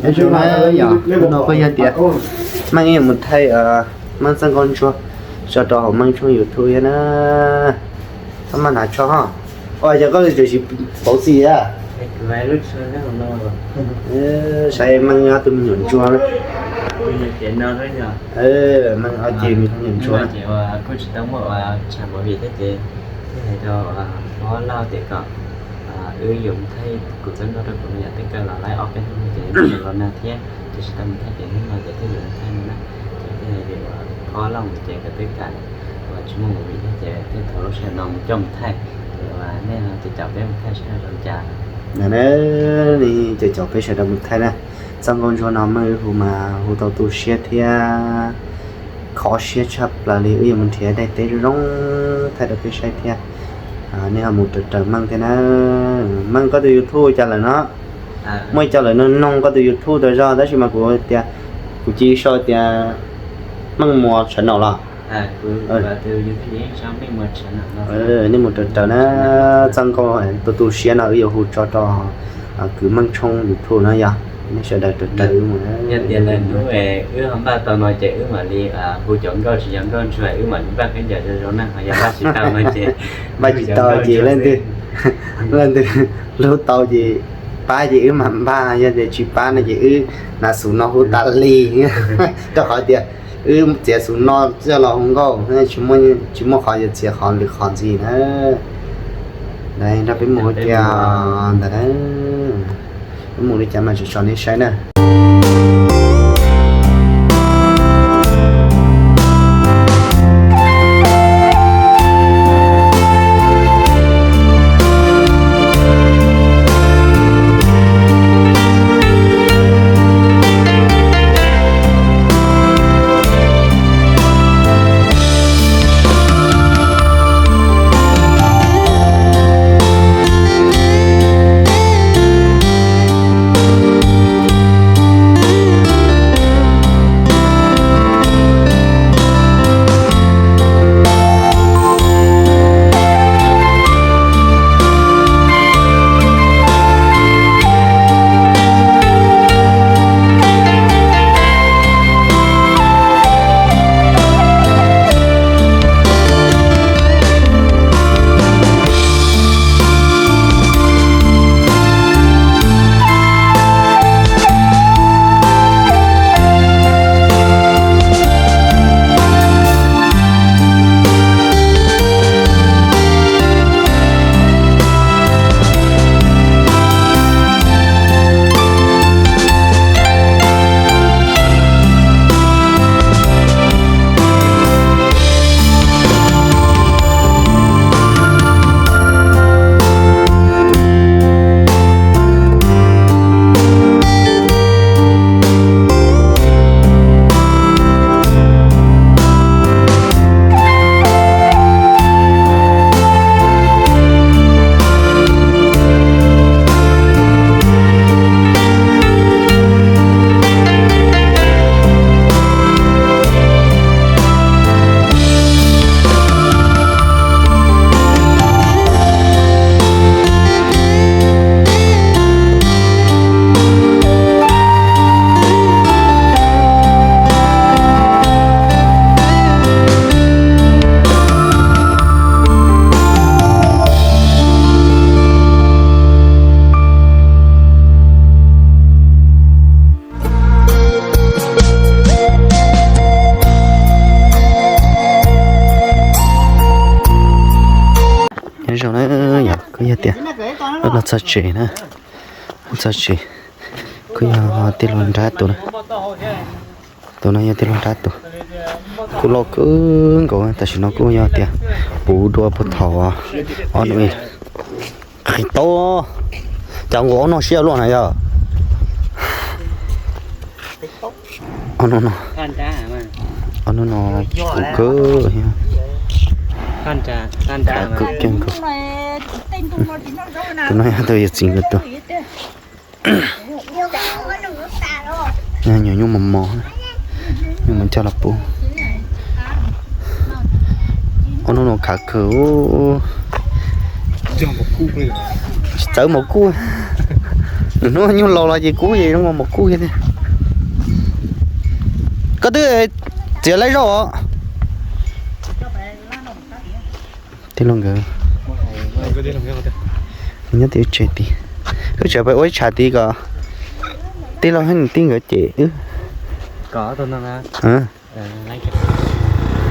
Nyob zoo na, yog hnub no kuj yog tias Meej yuav mus thaij Meej txoj nkauj ntsuag tso rau hauv Meej tshooj YouTube thiab na. Txhob maj hnav tsho ho. Ua cas koj tseem tsis pauv xim a? Saib Meej ob tug me nyuam ntsuag na. Meej ob tug me nyuam ntsuag na. Kuj tsis tau muaj ua tshaj movie thiab ces thiaj hais rau Pov Lauj tias kom wb yuav mus thaij kuv txoj nkauj rau kuv no yom, twb kaw los laib ob peb hnub no ces los nag thiab ces tsis tau mus thaij ces hnub no ces thiaj yuav mus thaij no na. Ces thiaj hais tias Pov Lauj mus ces nkawd twb kam uas tsis muaj movie thiab ces thiaj thov lub sij hawm no mus coj mus thaij. Ces uas nej no ces caum peb mus thaij saib zoo cas. Nim no ces caum peb sawv daws mus thaij na. Txoj nkauj ntsuag no Meej wb hu mas hu tau tu siab thiab khov siab tshaj plaws li, wb yuav mus nrhiav daim teb zoo zoo thaij rau peb saib thiab. Nej ho mus raws raws Meej thiab na. Meej, koj tus YouTube ua cas lawm no? Muaj ib co lawv noog noog koj tus YouTube tas zog tab sis mas kuv tias kuv cia li sau tias Meej Muas Tshav Naum los. Nej mus raws raws na, txoj nkauj tu tu siab no wb yuav hu tso rau kwv Meej tshooj YouTube no yog nej sawv daws raws raws wb mus na. Yog tias lwm hnub wb ho npaj tau no ces wb mam li hu cov nkauj, tsis yog nkauj ntsuag wb mam li npaj khaub ncaws zoo zoo na, ho yog npaj tsis tau no ces npaj tsis tau ces leej twg, leej twg hlub tau ces pab ces wb mam npaj, yog tias tsis pab no ces wb hnav xus no hu tas li. Rau qhov tias wb txiav xus no coj los hu nkauj, tsis muaj qhov yuav txiav qhov lwm qhov ntxiv na. Nrog peb mus ua ke ntawd, peb mus li cas mas tso tso nej saib na. Nyob zoo na, yog kuj yog tias wb los txog tsev na, txog tsev kuj yog tij laug nrab tus na, tus no yog tij laug nrab tus, kuj loj kawg nkaus tam sim no kuj yog tias puv dua puag thaum ob hnub ib qhis tau, cas nkaus ob no siab luaj na yog. Ob hnub no, ob hnub no puv kawg, kawg kiag nkaus. Tus no yog tus yawm txiv nkawd tus. Nyuam nyuj mos mos, nyuam mos coj los pub. Ob hnub no khav kawg, tsis txawb mos kuj. Hnub nyuj laus los ces kub ces zoo mos kub thiab tiag. Koj twb txiav laib zaub os. Tij laug nkawd nyob tim wb tsev tid. Wb tseem pais ua ib tshav tid kom tij laug thiab niam tij nkawd cem wb.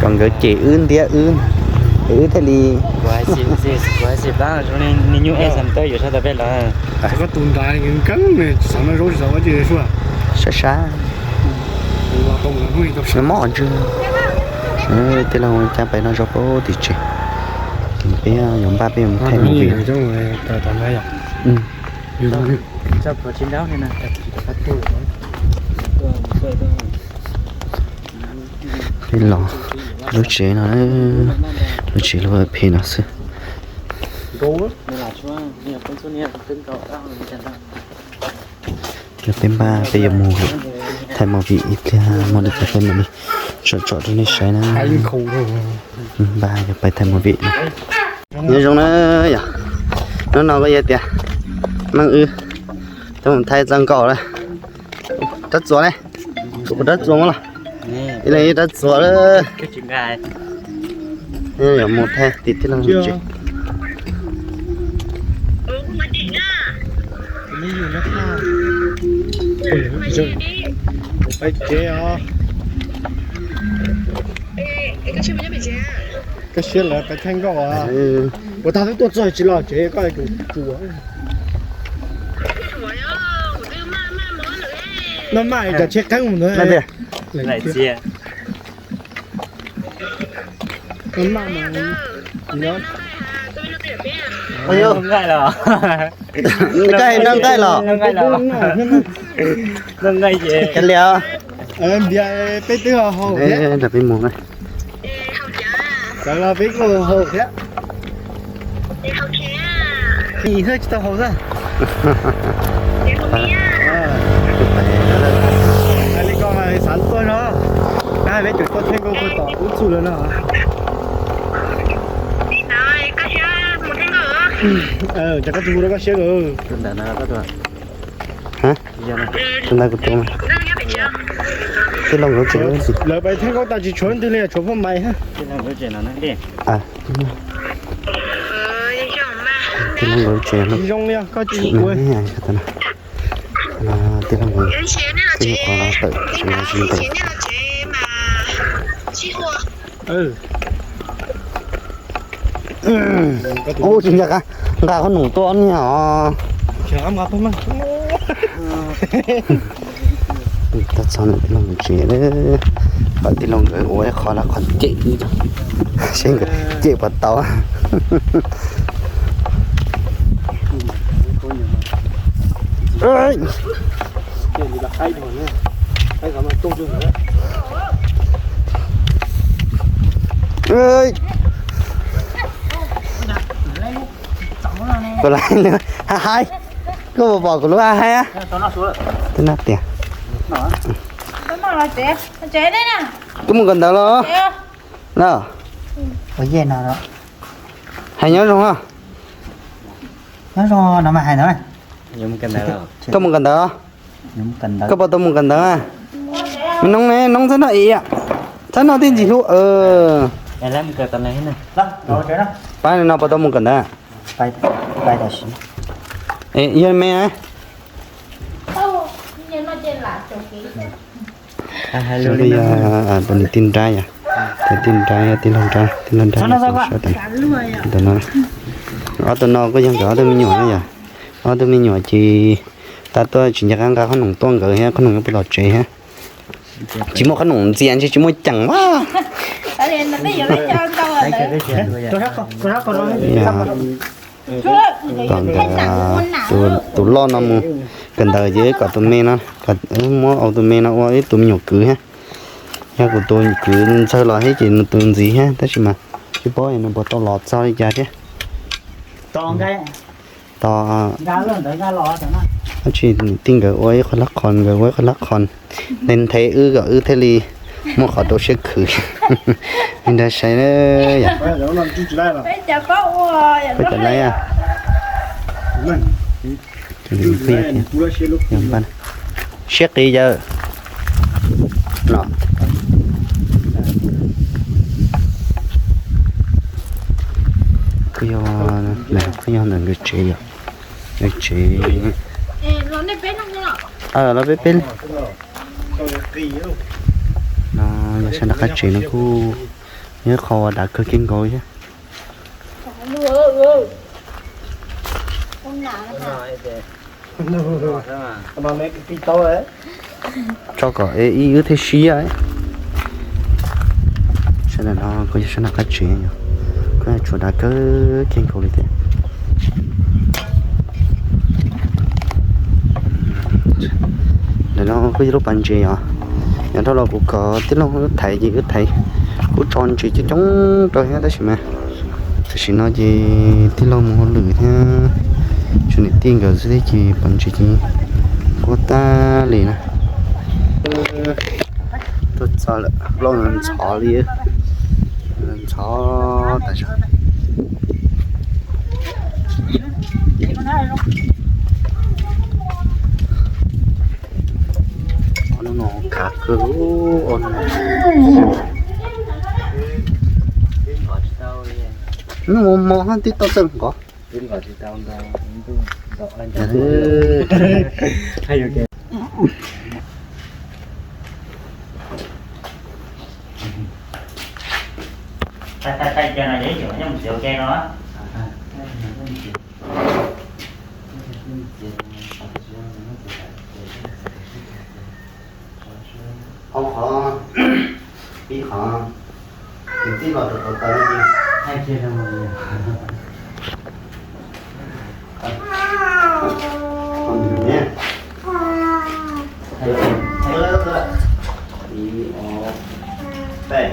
Kom nkawd cem wb ntiab wb, es wb thiaj li. Sab sab. Mob ntswg. Tij laug cab pais noj zaub pem tim tsev. Peb yuav npaj peb yuav mus thaij movie. Peb los lub tsev no, lub tsev lub phem no xwb. Yog peb npaj peb yuav mus thaij movie ib pliag, muaj li cas peb mam li tsom tsom rau nej saib na. Npaj yuav pais thaij movie no. Nyob zoo na yom, hnub no kuj yog tias neej wb tuaj mus thaij txoj nkauj lawm. Rab txuas ne, kuv rab txuas muab los. Ib leeg ib rab txuas lawm. Yuav mus thaij tim tij laug tsev. Peb tsev os. Koj siab lawv pais thaij nkauj as. Ua tag twb tuaj txog tsis los tsev koj tsuas. Maj maj cov tsheb qeeb mus ntawd. Maj maj mas. Nqaij los? Nqaij, noj nqaij los? Noj nqaij ces kav liam. Ntiav peb twb haus thiab. Peb mus na. Sawv los peb kuj haus thiab. Ib thawj tsis tau haus xwb. Hais li ko mas xav tuaj no. Peb tseem tuaj thaij nkauj puag tom ub txuj lawm no. Cov koj tus hu rau koj siab. Tus ntawd kuv tus. Tij laug nkawd tsev. Lawv pais thaij nkauj tas tsis tshuav leej twg li, tshuav phooj ywg. Tij laug nkawd tsev. Tij laug nkawd tsev, tij laug nkawd tsev tawm tsis ntev. Ub, tsis nco qab nqa qhob noom tuaj niag os. Tau txog ntawm tij laug nkawd tsev, pom tij laug nkawd ua ib qho lab qhon cem, seb nkawd cem puas tau. Kuv lub hais hais, koj puas pom kuv lub hais hais? Twb nag tias koj mus kawm ntawv los? Hais nyob zoo. Koj mus kawm ntawv? Koj puas tau mus kawm ntawv? Me noob ne, noob txhob noj ib, txhob noj tej ntsis hlub. Pab no puas tau mus kawm ntawv? Yog me na. Yog tus niam tij nrab yom, tus tij nrab, tij laug nrab, tij laug nrab, tus no. Ob tug no kuj yog nkawd ob tug me nyuam na yom. Ob tug me nyuam ces tag tuaj tsis nco qab nqa qhob noom tuaj nkawd thiab, qhob noom yuav pub los tsev thiab. Tsis muaj qhob noom ntxias ntshe tsis muaj ceem vaj. Tom ntawd tus loj no mus kawm ntawv ces kom tus me no, muab tus me no ua ib tus me nyuam kwv thiab. Yog kuv tus kwv ntxawg los thiab ces nws tus ntxiv thiab, tab sis mas tsis paub nws puas tau los txog li cas thiab. Tos, tab sis tij nkawd ua ib qho lab qhon, nkawd ua ib qho lab qhon, ntev ntev wb kom wb thiaj li muaj qhov rau siab khwv. Li ntawd saib yom. Peb cov laib. Siab qis yawg no. Kuj yog, kuj yog ntawm nkawd tsev yom. Nkawd tsev. Los peb peb li. No yog sab nram qab tsev no kuj yog ib qho uas dav kawg kiag nkaus thiab. Tso kom ib wb thiaj siab. Sab nram no kuj yog sab nram qab tsev yom, kuj tshuav dav kawg kiag nkaus li thiab. Ntawm no kuj yog lub pas ntses os, yog dhau los kuv kom tij laug wb thaiv ces wb thaiv, kuj tso ntses coob coob rau thiab tab sis mas tam sim no ces tij laug mus hauj lwm thiab, tshuav niam tij nkawd xwb thiab ces pas ntses ces quaj tag li na. Tuaj txog lawm, plaub no ntxhov li, ntxhov tas zog. Ob hnub no khav kawg, ob hnub no. Hnub mos mos hab twb tau txawj nqov. Ob qhov, ib qhov, tus tij los rau tau tau li. Ib, ob, peb.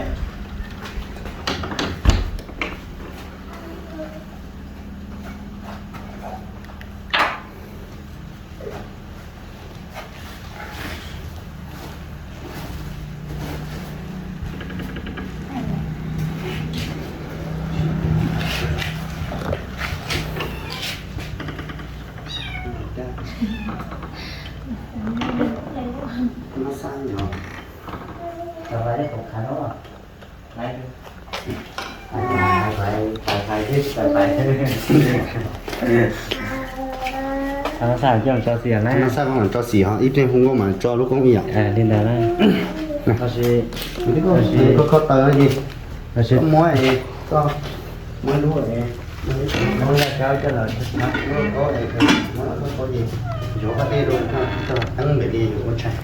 Tso xim os, ib pliag hu nkauj mas tso lub koob ib yam li ntawd na. Koj kho taws no ces muab, koj muab lub, muab lub cov coj los, yuav qhov dej rau, koj teeb npem li yuav ua tshais.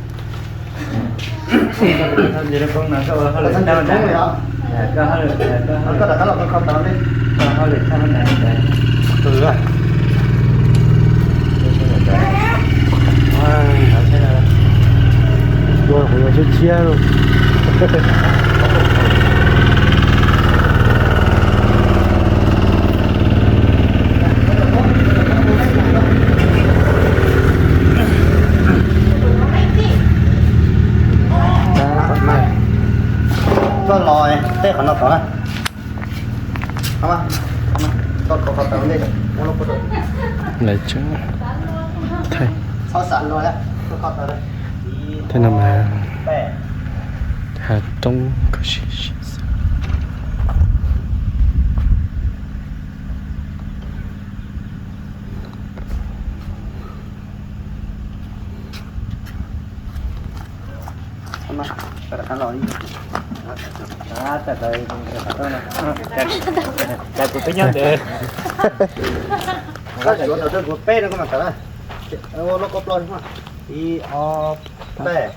Koj rov qab los koj kho taws li. Ua kuv yuav tshiab tshiab lauj. Koj los tej qhov no tod na. Lawv tseem thaij, thaij no mas hav roob kho siab. Koj suav ntawm kuv peb no koj mam tawm na. Ua lub koj plaub, ib, ob, peb.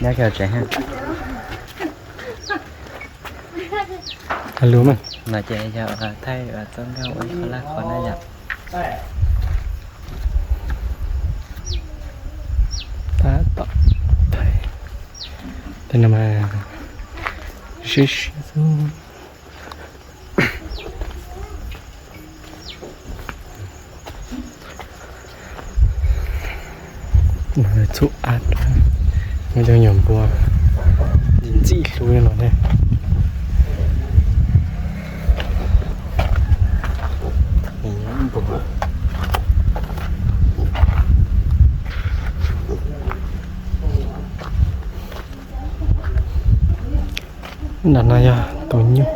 Nyob kiag tsev. Alo mas. No ces yog thaij txoj nkauj ua ib qho laj qhov na yom. Tab tom thaij tej no mas siab siab xwb. Txhub ab, muaj cov nyuam npua ntxim hlub no thiab. Nram no yog tus nyuj.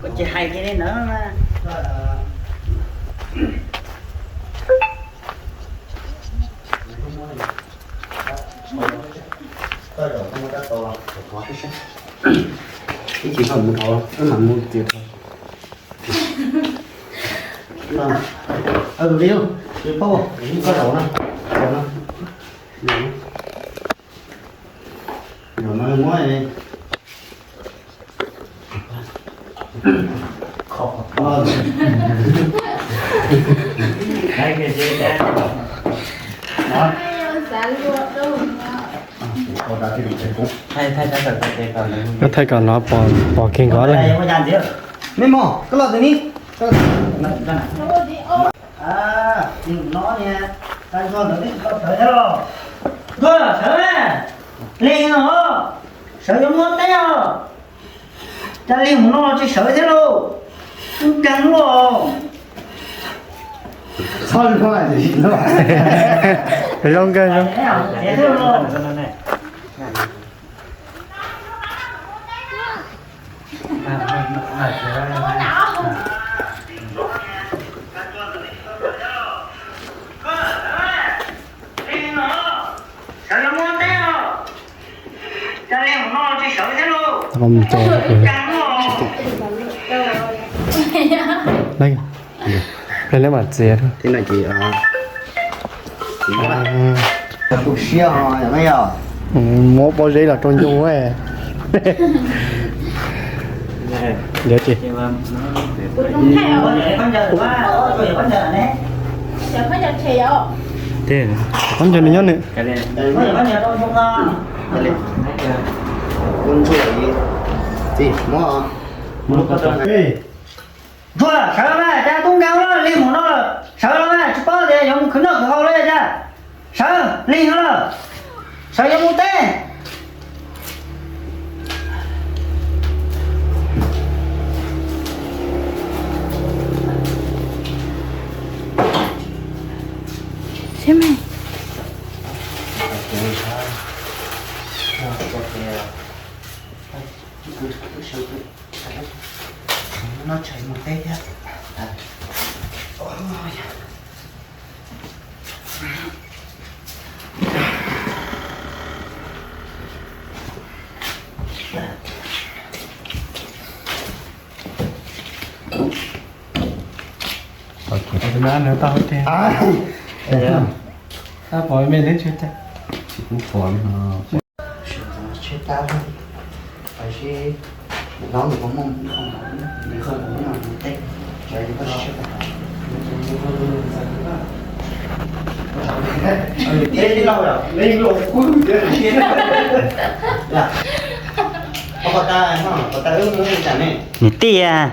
Kuv tsis hais kiag li na. Ib chim thaum mus thaum, wb mam mus tias thaum. Li, koj zaum na, zaum na. Zaum no muab. Koj thaij kom no pom kiag nkawd lawm. Me mos, koj los tus ni. Li no niag, tag nrho ntawd twb tsis tau sawv thiab los? Tuaj sawv na, Lis no, sawv yuav muab teb os. Cas Lis hmo no tsis sawv thiab lauj? Kub kag luaj. Txhob luag, zoo kawg, zoo. Ple leb mam txiav. Muab pob zeb los rau ncoo. Pob ntseg nws nyob nws. Ntsuag, sawv mas cas tub nkeeg los Lig mus no, sawv los mas tsis paub tias yuav mus khwv noj khwv haus los cas. Sawv, Lig no los, sawv yuav mus teb. Tau pom me teb tsis tau. Niam tij a.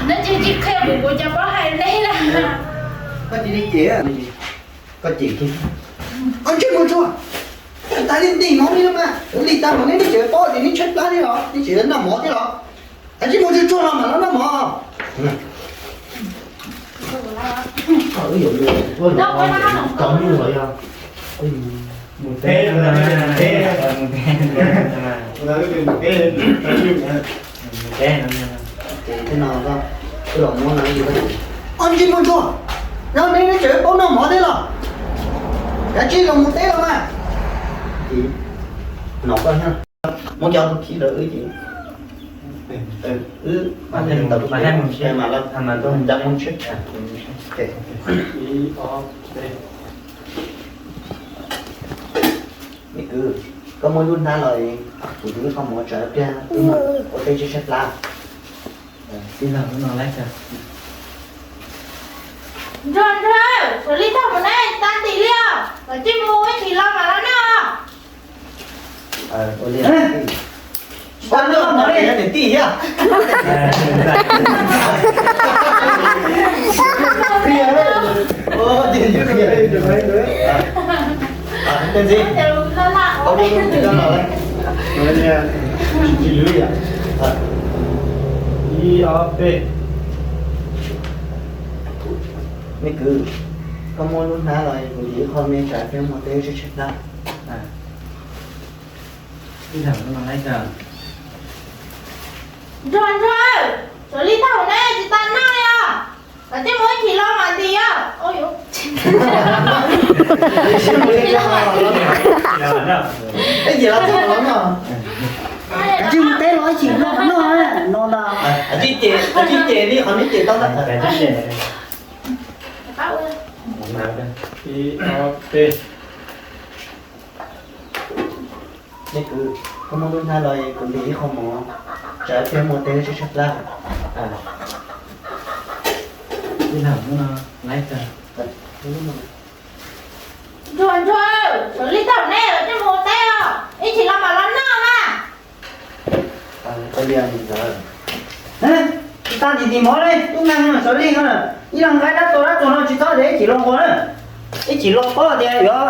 Neb tsis qhia kuv, kuv cas paub hais neb na. Koj cia li cem, koj cem kiag. Koj ntsej muag tsuag, tas li nti mov li no mas, ua li tas mov neb, neb tseem paub tias neb tshaib plab thiab los neb tseem noj mov thiab los? Ntsej muag tsuag tsuag no mas los noj mov. Wb yuav mus, wb yuav mus cov nyuj los yog? Ces tej no, wb los muab no. Koj ntsej muag tsuag, No nej tseem paub noj mov thiab los? Kav tsij los mus teb los mas. Muab cov tus khib rau wb ces wb mas los cab mus tsheb. Me kwv, koj muaj lub hnab los kuv yuav ib qho mov tsam pliag ua teb tshaib tshaib plab. Tij laug, lub no laib kawg. Ntsuag, Ntsuag, xyov li tag mus ne, tsis tau ntim li os, koj cia mus ib chim los mam los noj. Ua li, tsis tau noj mov li, niam tij thiab. Qhia, qhia, qhia. Ntxim, tsis tau los li, tsis ywv li. Ib ob peb. Me kwv, koj muaj lub hnab los kuv yuav ib qho me tsam pliag mus teb tshaib tshaib plab. Tij laug, lub no laib kawg. Ntsuag, Ntsuag, xyov li tag mus ne, tsis tau noj li os, koj cia mus ib chim los mam ntim os. Ib chim los txog los noj. Koj cia mus teb los ib chim los noj no ntag. Tsis cem, tsis cem li qhov neb cem tau ntag. Ib ob peb. Me kwv, koj muaj lub hnab los kuv ntim ib qho mov, tsam pliag mus teb tshaib tshaib plab. Tij laug, lub no laib kawg. Ntsuag, Ntsuag, xyov li tag ne, koj cia mus ua teb os, ib chim los mam los noj mas. Tsis tau ntim ntim mov li, tub nkeeg xyov li no, ib leeg nqa dab tsi dab tsi no tsis txhob tias ib chim los nquag na, ib chim los paub tias yuav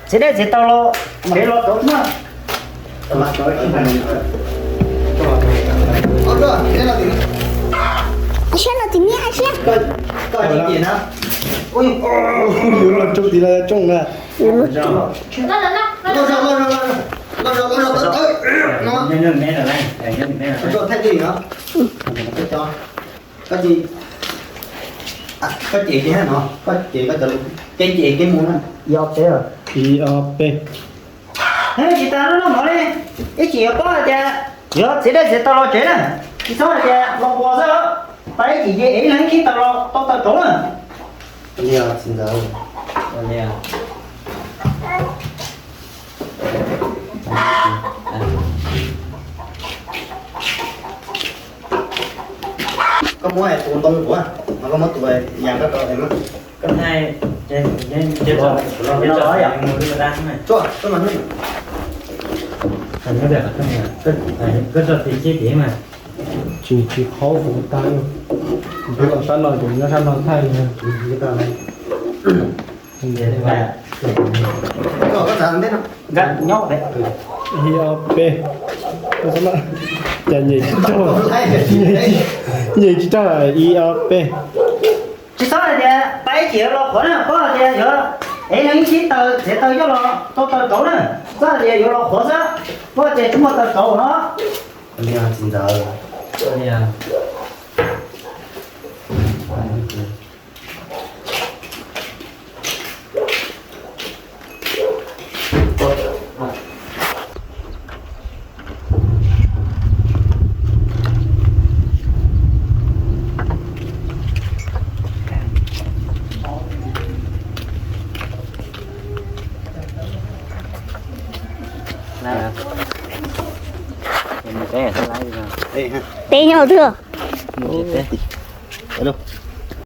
txiav dej txiav taws los mam li los rauv na. Siab no tim niab siab. Koj tsis cem na. Yuav los tsooj tim los tsooj na. Los zaum, los zaum, los zaum, los zaum tawv tawv no. Thaij li no. Koj cem, koj cem li no, koj cem koj cov lus, kev cem kev mus na. Ib ob peb. Tsis tas lub no mov li, ib chim yuav paub hais tias yuav txiav dej txiav taws los tsev na, tsis txhob hais tias los nquag xwb, tau ib chim ces ev ib leeg ib khib taws los tau taws rauv na. Txiv ntxawm. Koj muab tus ntoo kuv, mas koj muab tus yas koj rau na. Koj thaij, koj tso tis cib tim mas. Tsis, tsis qhov kuv tas, kuv los sab no ces nyob sab no thaij. Ib ob peb. Cas nyem tsis raug, nyem tsis raug. Ib ob peb. Tsis txhob hais tias tau ib chim yuav los qhuav na, paub hais tias yuav ev leeg ib khib taws txiav taws coj los tau taws rauv na, txhob hais tias yuav los qhuav xwb, paub tias tsis muaj taws rauv no. Txiv ntxawm. Teb nyob twg?